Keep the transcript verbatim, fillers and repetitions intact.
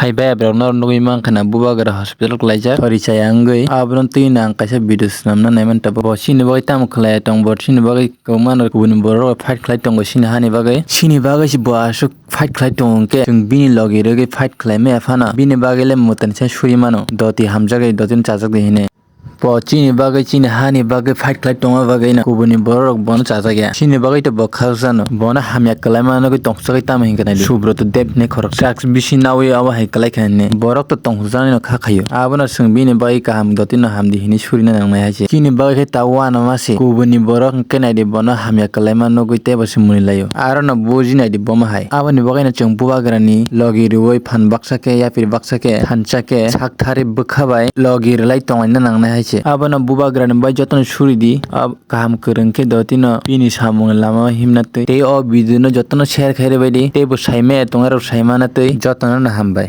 Hai baya borok no nugwi mankha na bubagra hospital kwlaijak sori chaya wngwi abono twi nang kaisa video swnamna naiman tabuk bo chini bagwi tamo khlai tong bo chini bagwi kwbangma no kubuni borok rok fight khlai tongo chini hani bagwi chini bagwi se bo aswk fight khlai tongo hwnkhe chwng bini logi rwgwi fight khlai maya phano bini bagwi le mwtani sai suri mano doti hamjagwi dotino chajak di hinwi. Bo chini bagwi chini hani bagwi fight khlai tongma bagwi no kubuni borok rok bono chajak ya. Chini bagwi to bo khakjano. Bono hamya kwlai ma nugwi tongsagwi tamo hinkhe naidi. Subroto Deb hinwi khorok drugs bisi nawi abo hai kwlai kha hinwi. Borok to tongjaknai no kha khaio. Abono chwng bini bagwi kaham dotino hamdi hinwi surina nangnai hai se. Chini bagwi khe ta uanama se. Kubuni borok hinkhe naidi bono hamya kwlai ma nugwi teibo se muni laio. Aro no buji naidi bomo hai. Aboni bagwi no chwng bubagrani logi rwui phan baksa khe yapri baksa khe thansa khe sak thari bwkha bai logi rwlai tonglaina nangnai hai se. Abono bubagrani bai jotono suri di. Ab-, kaham kwrwng khe dotino bini samungni lama himna twi. Tei o video no jotono share khai rwbai di. Tei bo saimaya tongnai rok saimana twi jotono no hambai.